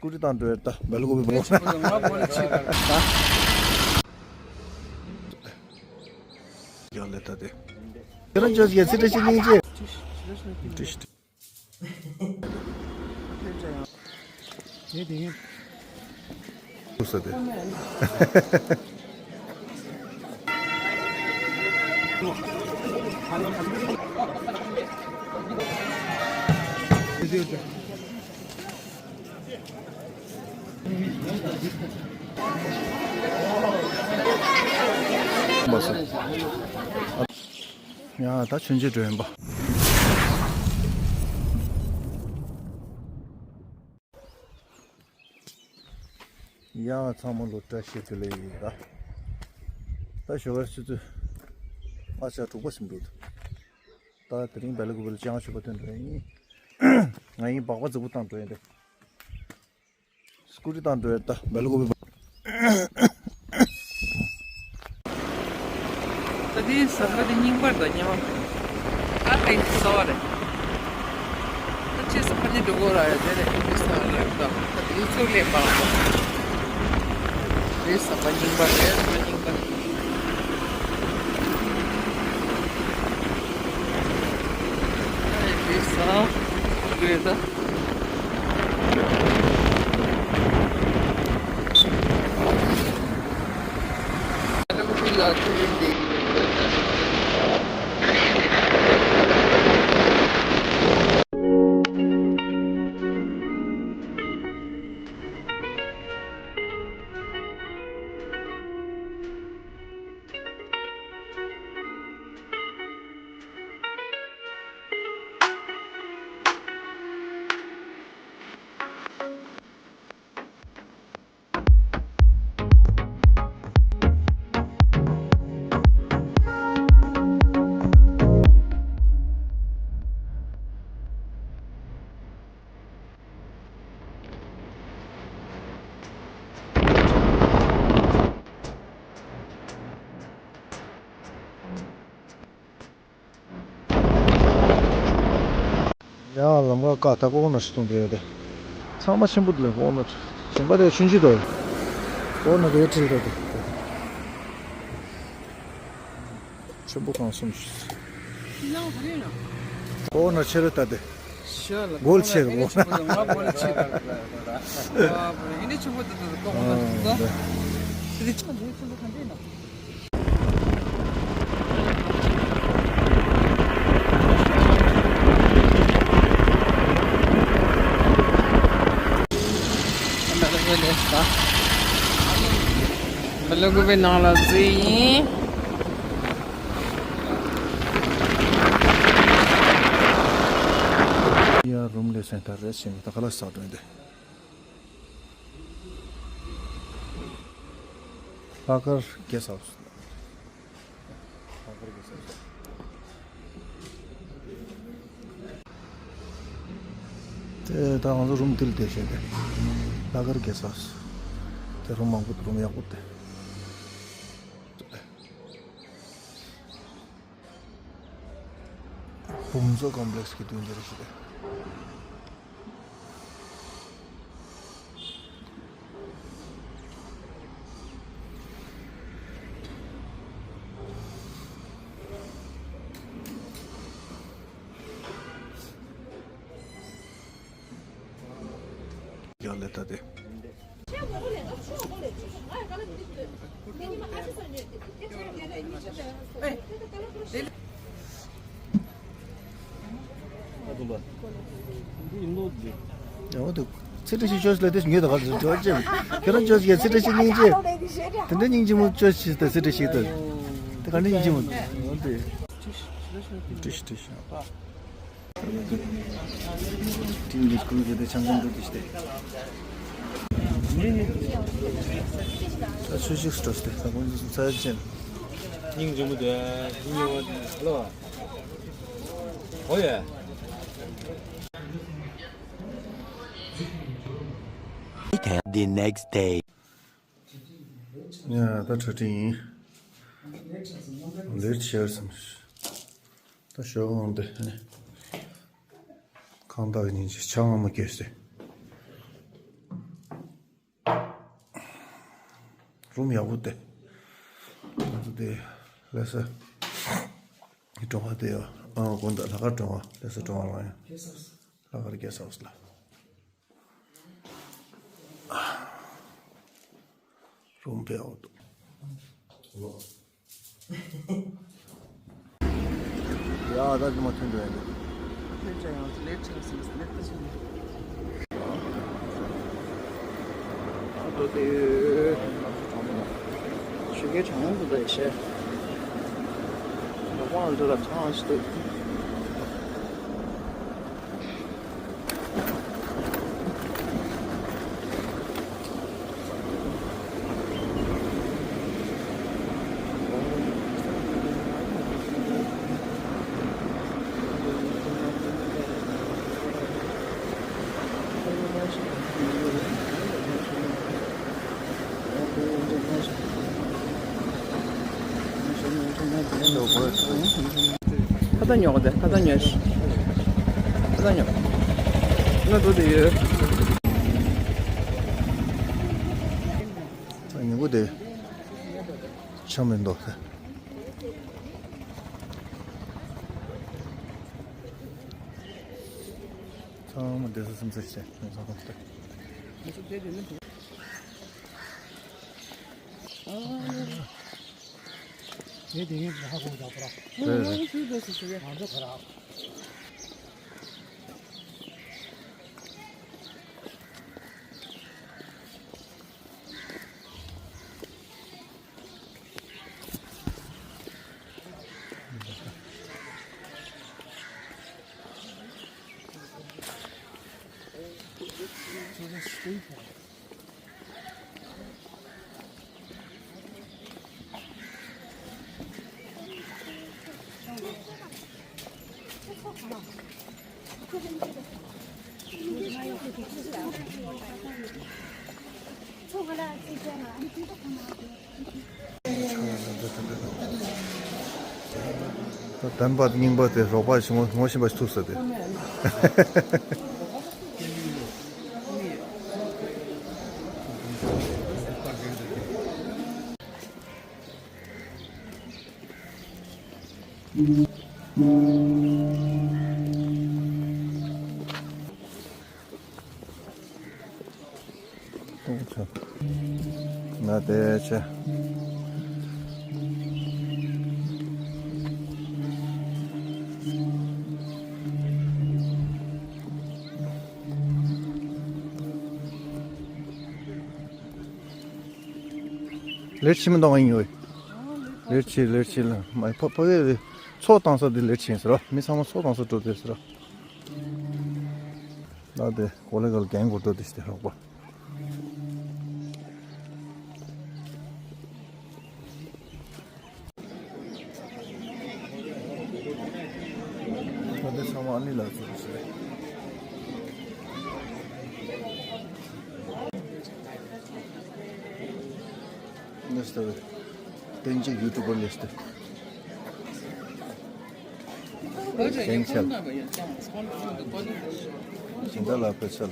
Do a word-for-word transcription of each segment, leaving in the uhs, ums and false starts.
ཀུ་རི་དང་འགྲོ་ཡ་ད་བལ་ཀོ་བི་བོ། ཡག་ལེ་ད་དེ། ཁྱེད་རང་ཅོ་ཡ་ཚི་ཏྲ་ཤི་སྙིང་རྗེ། ཏྲི་ཤི་ཏྲི། ཡེ་དེ་ཡིན། ཀུ་ས་དེ། མ་སོང་། ཡ་ད་ཆུན་ཆེ་འགྲོ་ཡིན་པ། ཡ་ཚང་མ་ལོ་བཀྲ་ཤིས་བདེ་ལེགས་ཡིན་ད། ད་ཞོགས་པ་ཆུ་ཚོད་ལྔ་ཆ་དྲུག་པ་ཟིན་འདུག་ད་དེ་རིང་བལ་ཀོ་བི་ལ་ལྕང་ཆུ་པ་ཐོན་འགྲོ་ཡིན། ང་ཡིན་སྦག་སྦག་རྫིག་པོ་བཏང་འགྲོ་ཡིན་ད། སྐུ་རི་དང་འགྲོ་ཡ་ད་བལ་ཀོ་བི་བ། ད་དེ་ཟམ་པ་དེ་རྙིང་པ་རེད་ད་སྙམ། ཨ་ཕའི་གསོ་བ་རེད། ད་ཅི་ཟམ་པ་ནི་འགྲོ་གོ་ར་ཡ་དེ་རེད་ཨ་ཕའི་གསོ་བ་རེད་ད། ད་དེ་ཚོ་ལས་པ་རེད། དེ་ཟམ་པ་རྙིང་པ་རེད་ཟམ་པ་རྙིང་པ་རེད། ཨ་ཕའི་གསོ་བ་རེད་ད། ཡང་ལམ་ཁ་ཀ་ད་ཀོ་ནར་ཞིག་གཏོང་དེ་ཡོད་དེ། ཚང་མ་ཆེན་པོ་དེ་ལ་ཀོ་ནར། གཞན་པ་དེ་ཆུང་ཆུང་དོ། ཀོ་ནར་དེ་ཁྲིད་དོ་དེ། ཆེན་པོ་གང་གསུམ་ཞིག་ཀོ་ནར་ཆེ་རུ་ལྟ་དེ། ཤ་ལ་གོལ་ཆེ་རུ་ཀོ་ནར། ང་ཀོ་ནར་ཆེ་རུ། ཨ་ཡིན་ནི་ཆེན་པོ་དེ་དེ་ཀོ་ནར་དེ། དེ་ཆེན་པོ་དེ་ཆེན་པོ་གང་དེ་ན། བལ་ཀོ་བི་ནང་ལ་འཛུལ་ཡིན། ཡ་རུམ་ལས་སེང་ཐར་རེད་ཟིན་ད་ག་ལ་ས་དོན་དེ། ལྷག་དཀར་གེ་སི་ཧའུ་སི། ལྷག་དཀར་གེ་སི་ཧའུ་སི། དེ་ད་ང་ཚོ་རུམ་དེ་ལ་བསྡད་བྱས་ཏེ། ལྷག་དཀར་གེ་སི་ཧའུ་སི། དེ་རུམ་མང་པོ་རུམ་ཡག་པོ་དེ། བུམ་མཚོ་ཀོམ་པི་ལེགས་ཀྱི་མདུན་དེར་ཞིག་རེད། ཡག་ལེ་ད་དེ། ཡང་འོ་དེ་ཚི་ཏྲ་ཤི་ཅོས་ལ་དེ་ཉོས་ད་ག་ལ་ཅོས་ཅེ། ཁྱེད་རང་ཅོས་ཀྱི་ཚི་ཏྲ་ཤི་སྙིང་རྗེ། དེ་འདྲ་སྙིང་རྗེ་མོ་ཅོས་ཤི་ད་ཚི་ཏྲ་ཤི་ད། དེ་ག་འདྲ་སྙིང་རྗེ་མོ། འོ་དེ། ཏྲི་ཤི་ཏྲི་ཤི། ཏིང་གི་ཀུན་གྱི་དེ་ཆང་ཆང་འགྲོ་དེ་ཤི་དེ། ད་ཆུ་ཤིག་སྤྲོ་སྟེ་ད་ཁོང་ཚོ་ཚ་ཅན། སྙིང་རྗེ་མོ་དེ་སྙིང་རྗེ་མོ་ལོ། ཨོ་ཡ། The next day. ཡ་ད་གྲ་སྒྲིག་ཡིན། ལེཊ་ཆེར་སམ། ད་ཞོགས་ངང་དེ་ནི། ཁང་བདག་ཉིན་གྱི་ཆང་ངམ་སྐྱེས་ཏེ། རུམ་ཡག་པོ་དེ། ང་ཚོ་དེ་ལྷ་ས་གྲོང་བ་དེ་ཡོད། ཨ་དགོན་བདག་ལྷག་དཀར་གྲོང་བ། ལྷ་ས་གྲོང་བ་རང་ཡང་ལྷག་དཀར་གེ་སི་ཧའུ་སི་ལ། རུམ་དཔེ་ཡག་པོ་འདུག་ཡ། ད་ཅི་མ་ཐོན་འགྲོ་ཡ་འདུག་ལེགས་ཆ་ཡང་ལེགས་ཆ་ཟིན་ལེགས་ཆ་ཟིན། ཨ་ཏོ་དེ། ཞུ་གེ་གྲང་འདུག་ད་ཡེ་ཤེས། ང་དབང་འདི་ལ་གྲང་ཞིག་འདུག་ཁ་ཏ་ཉོག་དེ། ཁ་ཏ་ཉོག་ཁ་ཏ་ཉོག་ང་འགྲོ་དེ་ཡོད། ཉིན་གུང་དེ་ཆ་མི་འདུག་ཚང་མ་བསྡད་ས་སེམས་ཚ་ཞིག་བྱས། ཚང་མ་བསྡད། དེ་དེ་ངས་ཧ་གོ་བཞག་པ་ར། རེད་རེད། ང་ཚོ་ག་ར། ད་བདེན་པ་རྙིང་པ་དེ་རོགས་པ་ཞིག་ངོ་ངོ་ཤེས་པ་ཞིག་ཐུག་ས་དེ། ང་དེ་ཆེ། ལེར་ཕྱི་མི་འདང་ཡིན་ཡོད། ལེར་ཕྱི་ལེར་ཕྱི་ལ་མ་ཕ་ཕ་གི་ཚོགས་བཏང་ས་དེ་ལེར་ཕྱི་ཡིན་ཟེར་རོ། མི་ཚང་མ་ཚོགས་བཏང་ས་འགྲོ་དེ་ཟེར་རོ། ད་དེ་ཀོ་ལེ་གལ་རྒན་གོ་འགྲོ་དེ་ཞིག་དེ་རོགས་པ། ད་དེ་ཚང་མ་ཨ་ནི་ལ་ཚོགས་ཞིག་རེད། ལེས་ཏེ། བསྟན་འཛིན་ཡུ་ཊུབ་པར་ལེས་ཏེ། ཁྱེད་ཆ། སྦྱིན་བདག་ལ་ཕེབས་ཚར།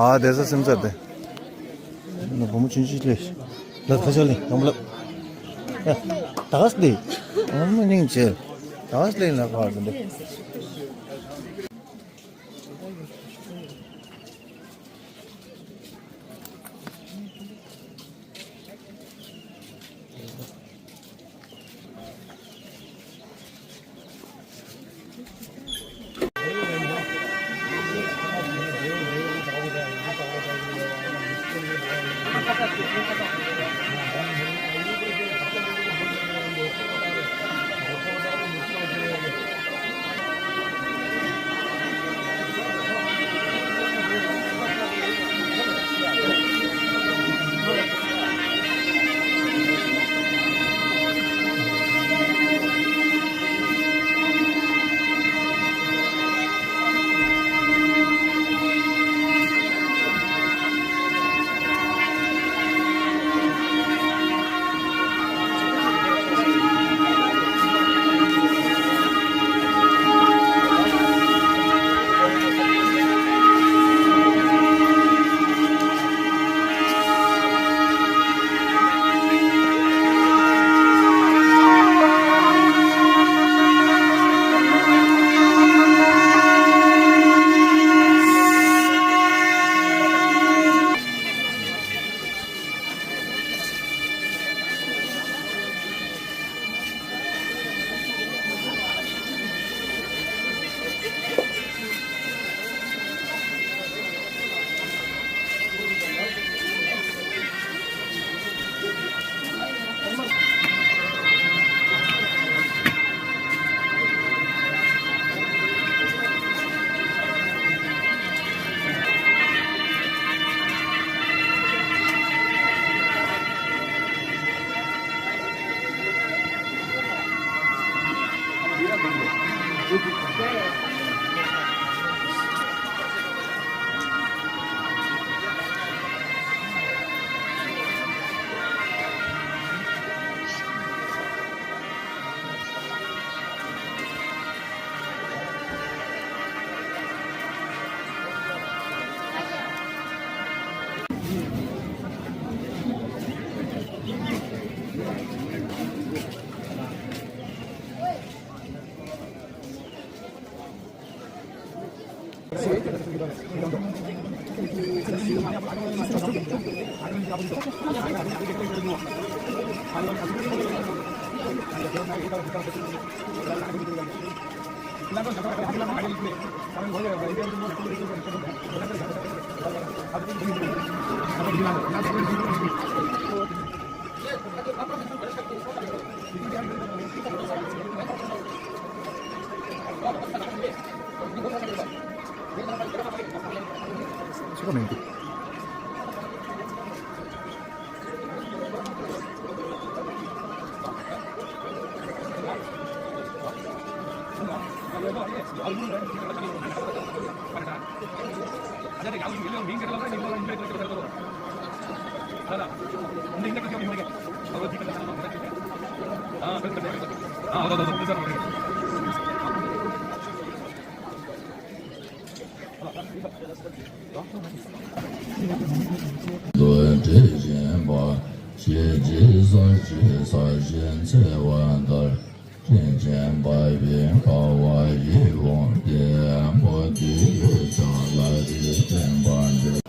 ཨ་དེ་ས་སེམས་ཚར་དེ། ན་བུ་མོ་ཆུང་ཆུང་ལས། ལ་ཁ་ཆ་ལི་ནམ་ལ། ད་ག་སི་དེ། ཨ་མ་ནིང་ཆེ། ད་ག་སི་ལི་ལ་ཁ་དེ། ཆོ་ག་མིན་འདུག་ལོ་དྲི་བཞིན་པ། ཞེས་བགྱི་ས་ཞེས་ས་ཞིང་འཚེ་བ་ལྟར། དྲིན་ཅན་པ་ཡི་དགའ་བ་ཡིད་འོང་སྟེ། བོ་དྷི་ཡི་ཕྱག་ལ་རིགས་བསྟན་པར་འགྱུར།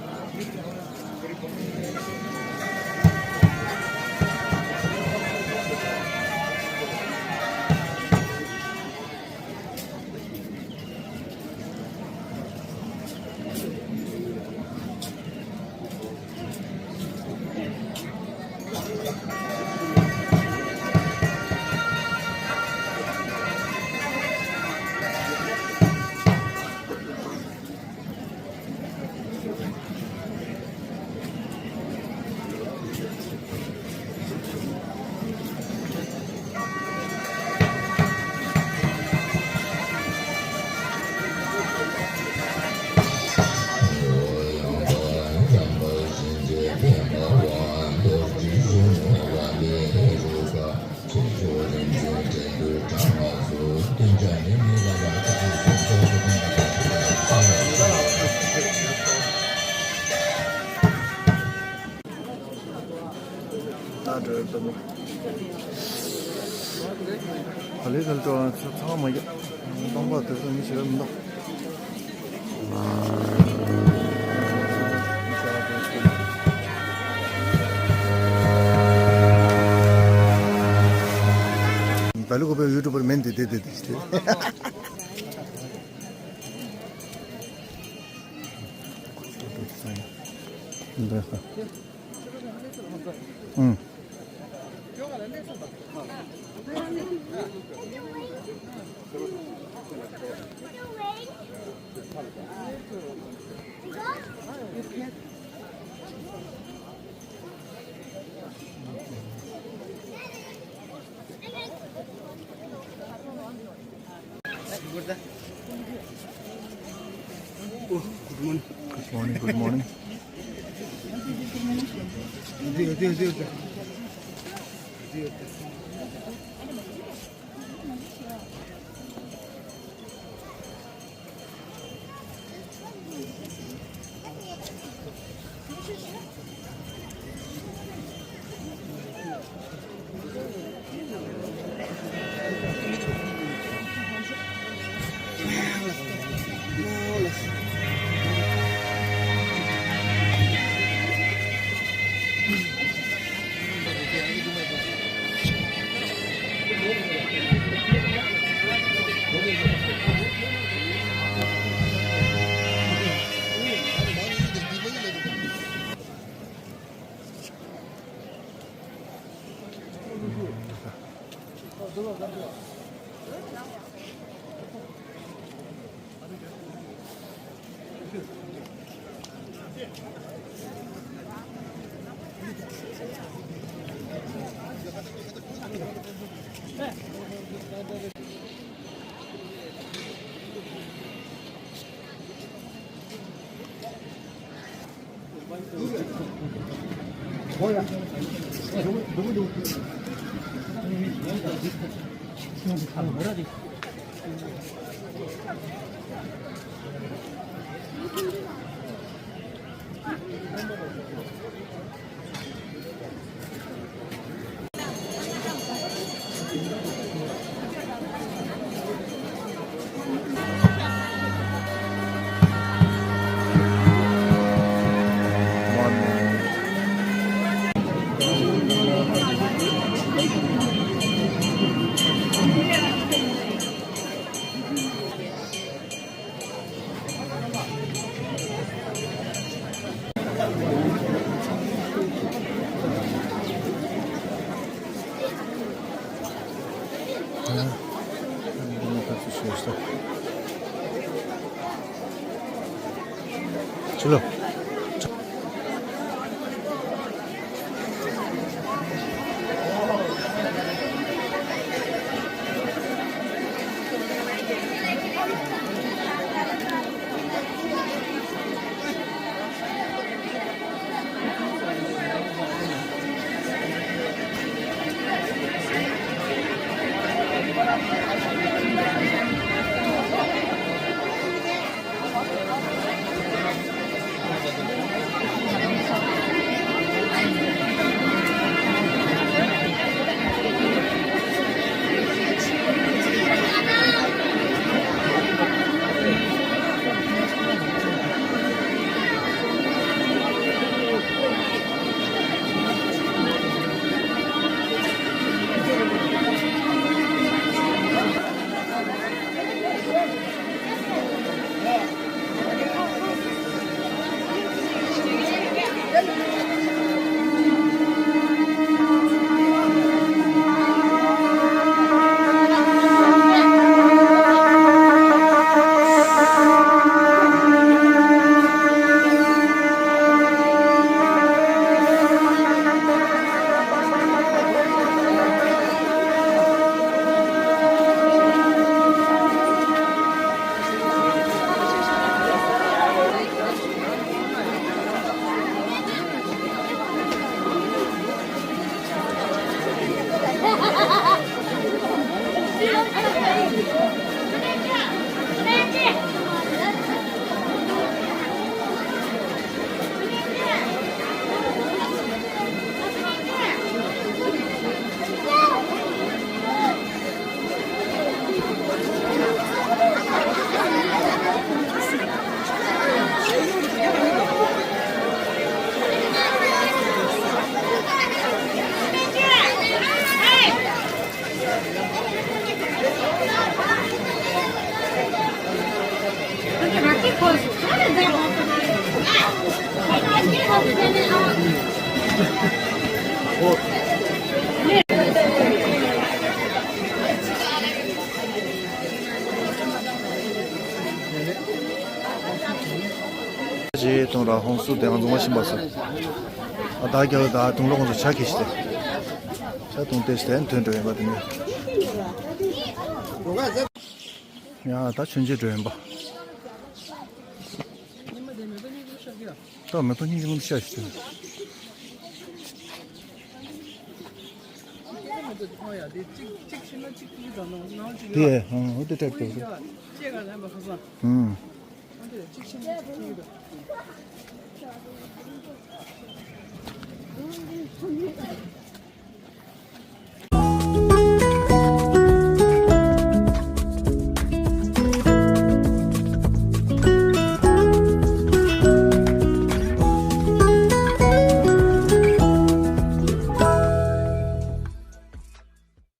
ད་ལས་ལ་འགྲོ་ཚང་མ་ཡ། སྟོང་པ་དེ་ཚོ་མི་ཞིག་མི་འདུག་ད་ལུ་གོ་པའི་ཡུ་ཊུ་བར་མེན་དེ་དེ་དེ་དེ་ཞིག་དེ། ཨང་། Oh, good morning. Good morning, good morning. ཕྱི་ལོ། རྗེས་དུང་ར་ཧོང་སུ་དེ་ང་འཛོམས་པ་ཤིན་པ་སོ། ཨ་ད་རྒྱ་ལ་ད་དུང་ལོ་ཁོང་ཚོ་ཆ་ཁེ་ཤི་སྟེ། ཆ་དུང་ཏེ་ཤི་དེ་ཐོན་འགྲོ་ཡིན་པ་དེ་ནི། ཡ་ད་ཆུན་ཆེ་འགྲོ་ཡིན་པ། ད་མེ་ཏོག་སྙིང་རྗེ་མོ་ཤ་ཞིག་དེ་ཨང་འོ་དེ་སྤྲད་དགོས། ཨང་།